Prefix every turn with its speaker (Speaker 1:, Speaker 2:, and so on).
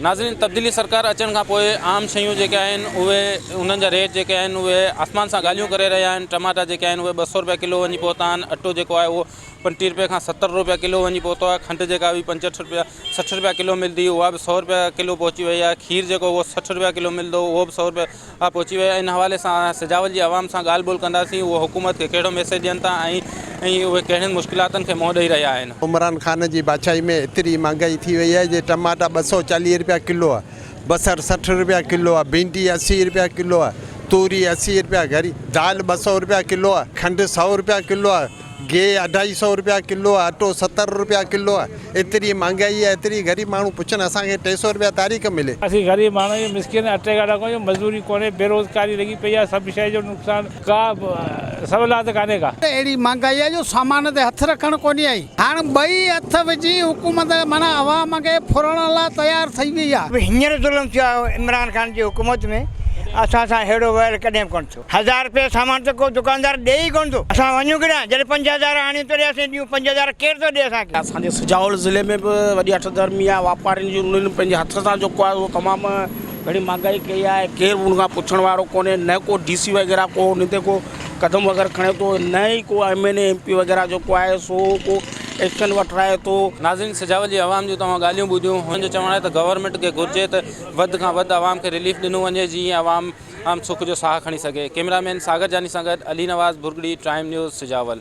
Speaker 1: ناظرين تبديلي سرڪار اچڻ کان پوء عام شيون جيڪي آهن اهي انهن جا ريٽ جيڪي آهن اهي آسمان سان ڳالهيون ڪري رهيا آهن ٽماٽا جيڪي آهن اهي 200 رپيا ڪلو وڃي پهتا آهن اٽو جيڪو آهي اهو 35 رپئي کان 70 رپيا ڪلو وڃي پهتو آهي کنڊ جيڪا هئي 65 رپيا 60 رپيا ڪلو ملندي اها به 100 رپيا ڪلو پهچي وئي آهي کير جيڪو اهو 60 رپيا ڪلو ملندو اهو به 100 رپيا اها پهچي وئي آهي ان حوالي سان سجاول جي عوام سان ڳالهه ٻولهه ڪنداسين اهو حڪومت کي ڪهڙو ميسيج ڏين ٿا ۽ اهي ڪهڙين مشڪلاتن کي منهن ڏئي رهيا آهن.
Speaker 2: عمران خان جي بادشاهي ۾ ايتري مهانگائي ٿي وئي آهي جي ٽماٽا 240 رپيا ڪلو آهي، بصر 60 رپيا ڪلو آهي، ڀينڊي 80 رپيا ڪلو آهي، توري 80 رپيا گهري، دال 200 رپيا ڪلو آهي، کنڊ 100 رپيا ڪلو آهي، گيهه اڍائي سئو رپيا ڪلو آ، اٽو 70 رپيا ڪلو آ، ايتري مھانگائي آ، ايتري غريب ماڻھو پڇن اسان کي 300 رپيا تاريخ ملي.
Speaker 3: اسين غريب ماڻھو آھيون مسڪين اٽي گاڏا ڪونه مزدوري ڪونھي بيروزگاري لڳي پئي آ سڀ شئي جو نقصان ڪا سھولات ڪانھي ڪا.
Speaker 4: اھڙي مھانگائي آ جو سامان تي ھٿ رکڻ ڪونھي آئي ھاڻ ٻئي ھٿ وجھي حڪومت معنيٰ عوام کي ڦرڻ لاء تيار ٿئي وئي آ.
Speaker 5: هينئر ظلم ٿيو آهي عمران خان جي حڪومت ۾ اسان سان ههڙو ويل ڪڏهن به ڪونه ٿيو. هزار رپيا جو سامان ته ڪو دڪاندار ڏئي ئي ڪونه ٿو. اسان وڃون ڪيڏانهن؟ جڏهن 5000 آڻيون تڏهن اسين ڏيون 5000 ڪير ٿو ڏئي اسان کي؟
Speaker 6: اسان جي سجاول ضلعي ۾ به وڏي هٺ ڌرمي آهي واپارين جي انهن پنهنجي هٿ سان جيڪو آهي اهو تمام گهڻي مهانگائي ڪئي آهي ڪير به ان کان پڇڻ وارو ڪونهي نه ڪو ڊي سي وغيره ڪو ان تي ڪو قدم وغيره کڻي ٿو نه ئي ڪو M N A M P وغيره جيڪو آهي سو ڪو ايڪشن وٺرائي ٿو.
Speaker 1: ناظرين سجاول جي عوام جون توهان ڳالهيون ٻڌيون هنن جو چوڻ آهي ته گورنمينٽ کي گهرجي ته وڌ کان وڌ عوام کي رليف ڏنو وڃي جيئن عوام عام سک جو ساهه کڻي سگهي. ڪئميرا مين ساگر جاني سان گڏ علي نواز ڀرڳڙي، ٽائيم نيوز، سجاول.